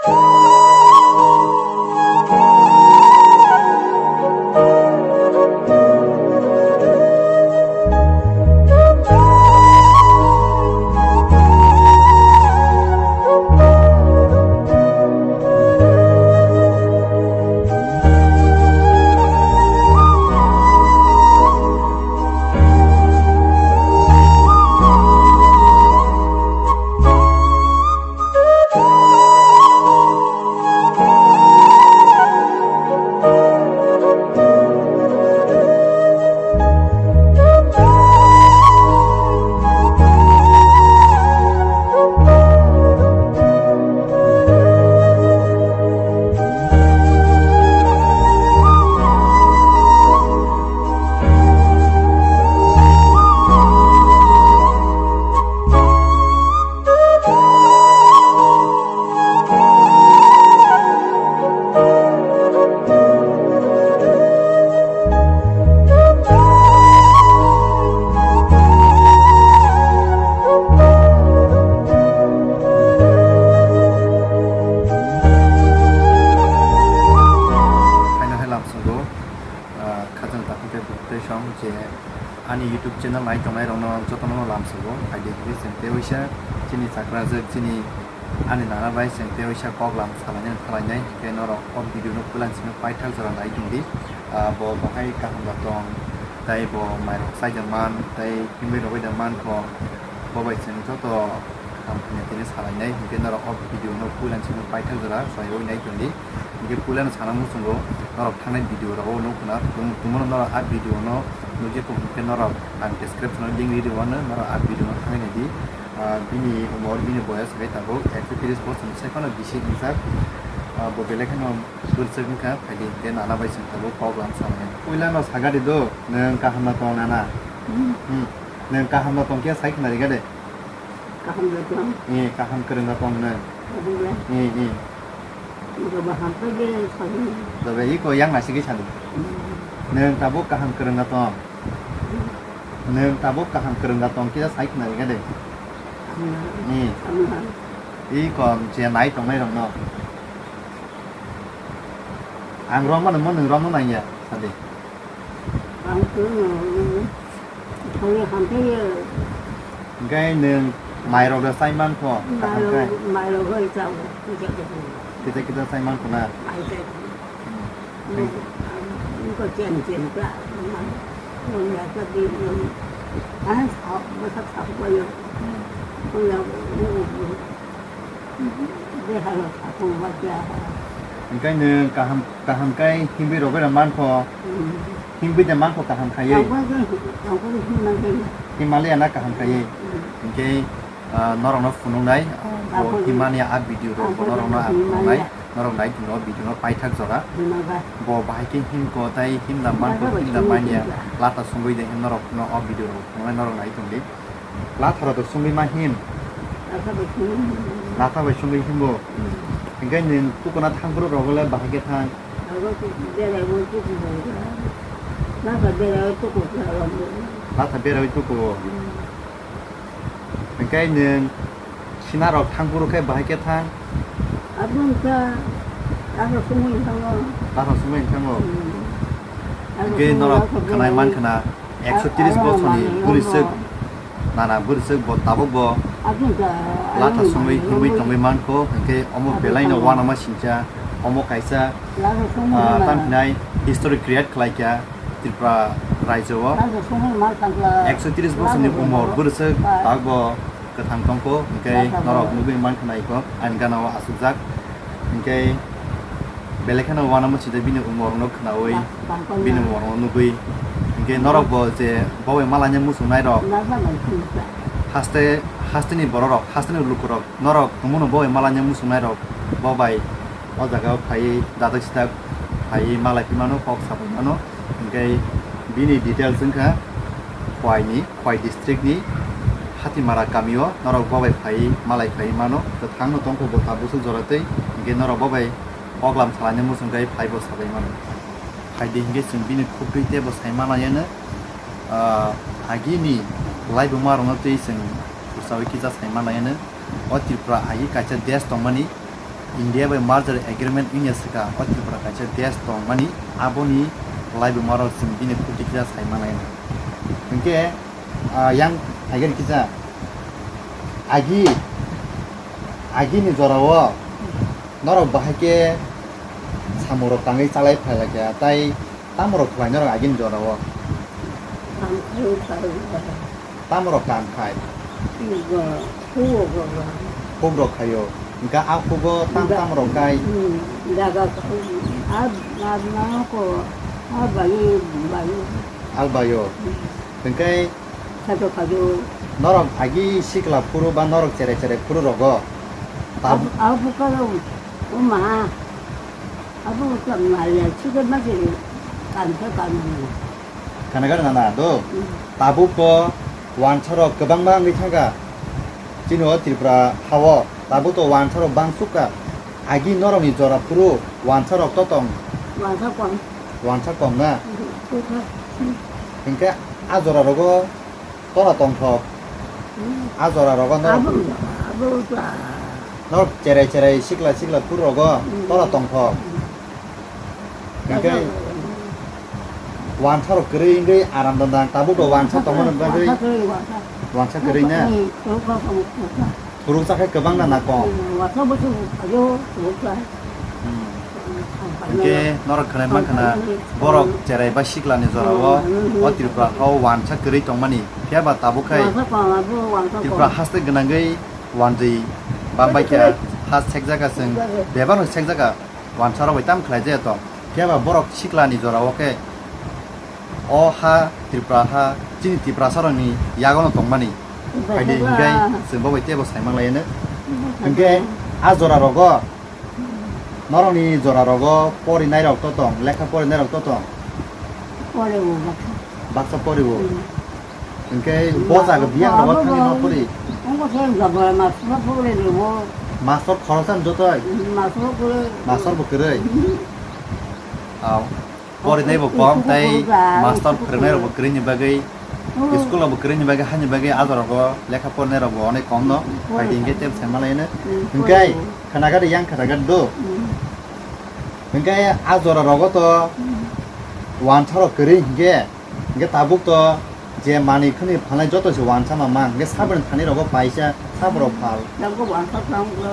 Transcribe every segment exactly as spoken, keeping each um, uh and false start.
Haino hai lamsongo, ah, khajang takhuk tei buktui song je ani YouTube channel nai tongnai rokno jotono lamsongo. Phaidi hwnwi chwng tei waisa chini chakrajak, chini ani nana bai chwng tei waisa kok lam salainai thalainai, hwnkhe norok o video no puila chwngno paithak jora nai tongdi. Ah, bo bahai kaham da tong, tei bo mairok chaida man, tei himwi rogwi da man kho, bo bai chwng joto Ang phanya tini salainai, hwnkhe norok o video no puila chwngno paithak jora chwlaiwi nai tongdi. Hwnkhe puilano sana muchungo norok thangnai video rogo nukho na, tum-, tumano norok a video no nukya kho, hwnkhe norok ang description o link rwi rwmano, norok a video no thangwi naidi. Ah, bini umor, bini boyos hwnkhe tabuk ekso tris bochorni sai phano bisi wngjak. Ah, bo belai kheno bwrwswk wngkha, phaidi hwnkhe nana bai chwng tabuk kok lam salainai. Puilano sagadi do, nwng kaham no tong nana? Hmm. Hmm. Nwng kaham no tong khe sai khna rwgadi. Kaham da tong. Eh, kaham kwrwng da tong nw. Kaham da. Eh, eh. Iko ba ham pa de sadi. Dobe iko yang nasi ke sadi. Hmm. Nwng tabuk kaham kwrwng da tong. Hmm. Nwng tabuk kaham kwrwng da tong kisa sai khna rwgadi. Kaham da. Eh. Kaham da. Iko je nai tongnai rok no. Ang romano mo nwng romno nangya sadi. Ang khe, mm, thangwi hamphai, hwnkhe nwng mairok da chai mankho, kaham khe? Mairok, mairok bai chao, kisa kisa. Kisa kisa chai mankho na? Ai chai. Hmm. Nwng, nwng ko chen chen ta, nwng ya ta di, nwng, ah, sa, bwsa sa ko yo. Hmm. Nwng ya, nwng, nwng. Hwnkhe nwng kaham, kaham khe himwi rogwi rw mankho. Himwi de mankho kaham khaiwi. Himalaya na kaham khaiwi. Hwnkhe, ah, norokno phunuknai, ah, bo himani a video rok bo norokno ang phunuknai. Norok nai tongo video no paithak jora. Bo bahai khe himkho tei himna mankho, himna manya. Lata songwi de him norokno o video rok phunuknai norok nai tongdi. Latharo to songwi ma him. Latha bai songwi him. Latha bai songwi himbo. Hmm. Hingke nwng tukuna thangphuru rogo le bahai khe thang. Abo to berai bo tuku bo. Latha berai bo tuku khe abo. Latha berai bo tuku bo. Hmm. Hingke nwng sinarok thangphuru khe bahai khe thang. Abo wngkha latha songwi thango. Latha songwi thango. Hmm. Hingke norok khanai man khana. Ekso tris bosorni bwrwiswk, nana bwrwiswk bo tabuk bo latha songwi himwi tongwi mankho, hwnkhe omo belaino uanama singcha, omo kaisa, ah, tamhinai history create khlaikha Tripura rajyo o. Ekso tris bosorni umor bwrwiswk tabuk bo kwthang tongkho, hwnkhe norok nugwi mankha naikho ani gana o achukjak, hwnkhe belai kheno uanama sida bini umor no khnaui, bini umor no nugui, hwnkhe norok bo je bo bai malaina muchungnai rok, haste, haste ni borok rok, haste ni luku rok, norok tongmano bo bai malaina muchungnai rok, bo bai o jaga o phaiwi dadak sidak phaiwi malai phimano, kok sabai mano, hwnkhe bini details wngkha Khwai ni. Khwai district ni Hatimara kami o norok bo bai phai malai phai mano, kwthang no tongkho bo ta bwswk jora tei, hwnkhe norok bo bai koklam salaina muchung khe phai bo sabai mano. Phaidi hwnkhe chwng bini khuk twi tebo sai manayano, ah, agini laibuma rokno twi chwng khursaui kisa sai manayano. O Tripura agi kaisa desh tongmani, India bai merger agreement wngya swkang o Tripura kaisa desh tongmani, aboni laibuma rok chwng bini khukti kisa sai manai. Hinkhe, ah, yang haiger kisa agi, agini jorao norok bahai khe samung rok tangwi chalai phailai kha, tai tamo rok khlai norok agini jorao? Ang khe wngkha. Tamo rok kam khai? Hugo, hugo, hugo. Huk rok khaio. Hingkha a hugo tam tam rok kai? Hmm, jaga, a, a, a ko, a bayo, bayo. Al bayo. Hmm. Hingkhe sato khajo. Norok agi sikla phuru ba norok cherai cherai phuru rogo? Tab- Ab-, abo karo, o ma. Abo ka maya chike ma chike kam khe kam. Khanagar nana do. Hmm. Tabuk to wansa rok kwbangma wngwi thangkha. Chini o Tripura hao tabuk to wansa rok bang sukha. Agi norokni jora phuru wansa rok to tong. Wansa kom. Wansa kom na? Hmm, sukha. Hinkhe a jora rogo tola tongthok. Hmm. A jora rogo norok, abo, abo ta. Norok cherai cherai sikla sikla phuru rogo, hmm, tola tongthok. Hmm. Hinkhe wansa rok kwrwi wngwi aram dandang, tabuk bo wansa tongmani bagwi. Wansa kwrwi, wansa. Wansa kwrwi na? Hmm, wansa, wansa. Phuru chakhe kwbang na, na kok? Hmm, wansa bwswk khayo, phuru cha. Hmm. Hmm, hinkhe norok khwnai mankha na, hmm, borok cherai ba siklani jorao, hmm, hmm, o Tripura hao wansa kwrwi tongmani, phiya ba tabuk khai wansa kwrwi, wansa kwrwi. Tripura haste gwnangwi wanjwi bangbai kha, ha sekjak kha chwng, bebak no sekjak kha. Wansa rok bai tam khlai jaya tong. Phiya ba borok siklani jora o khe o ha Tripura ha chini Tiprasa rokni yago no tongmani. Phaidi hinkhe chwng bo bai teibo sai manglai no. Hinkhe a jora rogo, norokni jora rogo porinai rok to tong, lekha porinai rok to tong? Pore bo baksa. Baksa pori bo? Hmm. Hinkhe bo jaga biyang rogo thangwi ma pori? Ongo se jaga master pore bo. Master khoroksa no jotoi? Hmm, master pore. Master bo kwrwi? Hmm. Au. Porinai bo kom tei master phwrwngnai rok bo kwrwini bagwi, school rok bo kwrwini bagwi, hani bagwi a jora rogo lekha porinai rok bo onek kom no. Hmm. Phaidi hinkhe tei sai manlai no. Hmm, hinkhe pore. Khwnagar yang khwnagar do. Hmm. Hinkhe a jora rogo to, hmm, wansa rok kwrwi hinkhe. Hinkhe tabuk to je manwi khwnwi phalnai joto se wansa ma man, hinkhe saboni thani rogo paisa saborok phal. Tabuk wansa tong khe,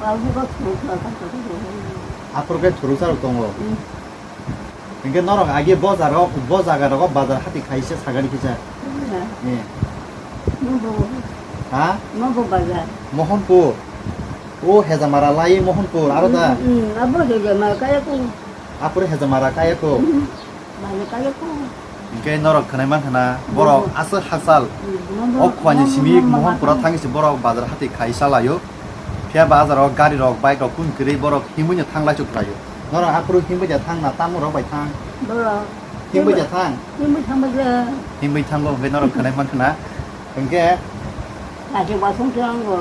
tabuk khe thuruksa tong khe. Aphuru khe thuruksa rok tongo. Hmm. Hinkhe norok agi bo jaga, bo jaga rogo bazar hati khaisa sagani kisa. Hmm. Eh. Nobo. Ha? Nobo bazar. Mohanpur. O Hejamara lai Mohanpur, aro da? Hmm, hmm, abo Hejamara kaya ko. Aphuru Hejamara kaya ko. Hmm. Mane kaya ko. Hinkhe norok khwnai mankha na, borok aswk hachal. O khwani simi Mohanpura thangwi se borok bazar hati khai salaio. Phiya ba a jora o gari rok, bike rok kun kwrwi borok himwi no thang laichuk khlaio. Norok aphuru himwi da thang na, tamo rok bai thang? Borok. Himwi da thang? Himwi thang bai. Himwi thango, hinkhe norok khwnai mankha na. Hinkhe? Kaisa wasung se ango.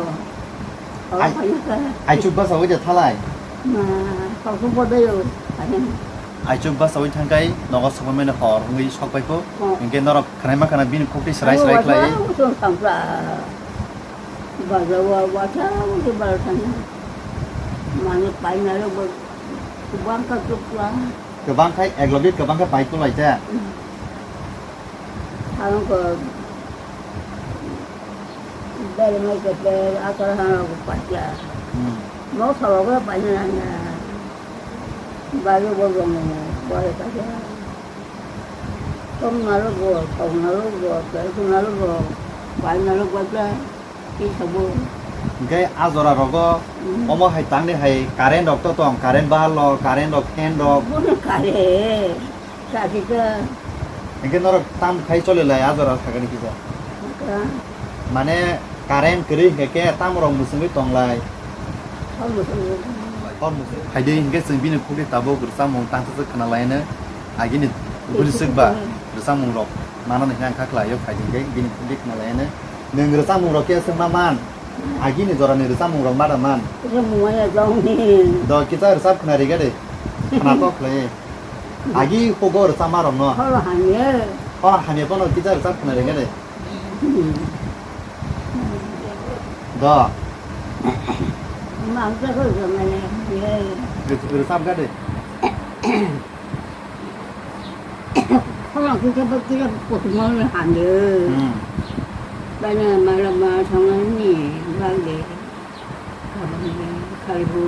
Ai-, aichuk basa oi de thalai? Na, kausung bo de yo. Aichuk basa oi thangkai, nogo sokmani hor wngwi sok bai kho. Oh. Hinkhe norok khwnai mankha na bini khukti srai srai khlai. Wasung tangkla. Baja wa, wasa, wasa bar thang. Mane paina lo bo, kubang ka tukla. Kwbang khai, ek logi kwbang khe pai kulai ta. Ang ko bere mai ke bere, akar hana ko pacha. Hmm. Mo salo ko pacha na na. Bayo bo bo mo, bo pacha. Tom nalo bo, tom nalo bo, pai nalo bo, pai nalo bo ta. Tei sabo. Hinkhe a jora rogo, hmm, omo hai tangni hai current rok to tong, current bahal rok, current rok, fan rok. Bono kare, sakhe ka. Hinkhe norok tam khai chole lai a jora thangani kisa. Ka. Mane current kwrwi hinkhe khe tam rok mwswngwi tong lai. Hor mwswngwi. Hor mwswngwi. Phaidi hinkhe chwng bini khukti tabuk rwchapmung tangsa se khna lai no. Agini bwswk ba rwchapmung rok manani hwnwi ang kha khlai o, phaidi hinkhe bini khukti khna lai no. Nwng rwchapmung rok khe swngma man? Agini jorani rwchapmung rok ma da man? Rwchapmung ya jongni. Do kisa rwchap khna riga de. Khna tok khlai. Agi hugo rwchapma rok no. Horo hamya. Horo hamya bono kisa rwchap khna riga de. Hmm. Do. Mangsa ko jamai ya. Rwchap ga de. Khorang kisa bakti ya kutumang le hande. Hmm. Bana mala ma sangan ni bang de. Kalibu.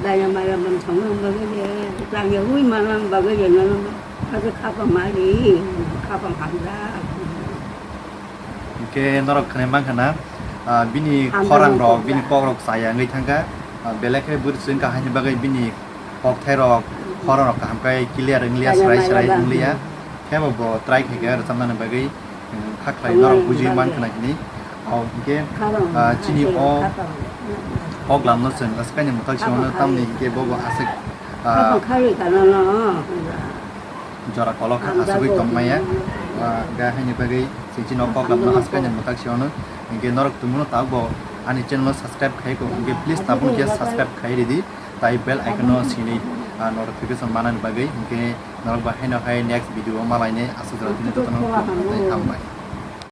Bana mala ma sangan bang de. Tang ya hui mana bang de na. Ada kapang mali, kapang hamda. Hingke norok khwnai mankha na, ah, bini khorang rok, bini kok rok chaya wngwi thangkha. Ah, belai khe bwrwi chwng kaham ni bagwi bini kokthai rok, khorang rok kaham khe clear wngliya, srai srai wngliya. Khebo bo try khaikha rwchapnani bagwi, um, kha khlai norok buji mankha na hini. O hingke, ah, chini o kok lamno chwng aswk kainwi mwthak siyano tamni hingke bobo aswk, ah, jora kolok kha asugwi tongmaya. Ah, ga haini bagwi chini o kok lamno aswk kainwi mwthak siyano. Hingke norok tumuno tabukbo ani channel no subscribe khai ko, hingke please tabukno khe subscribe khai ridi. Tai bell icon no sini, ah, notification manani bagwi. Hingke norok ba haino hai next video o malainai aswk jora tini jotono hambai.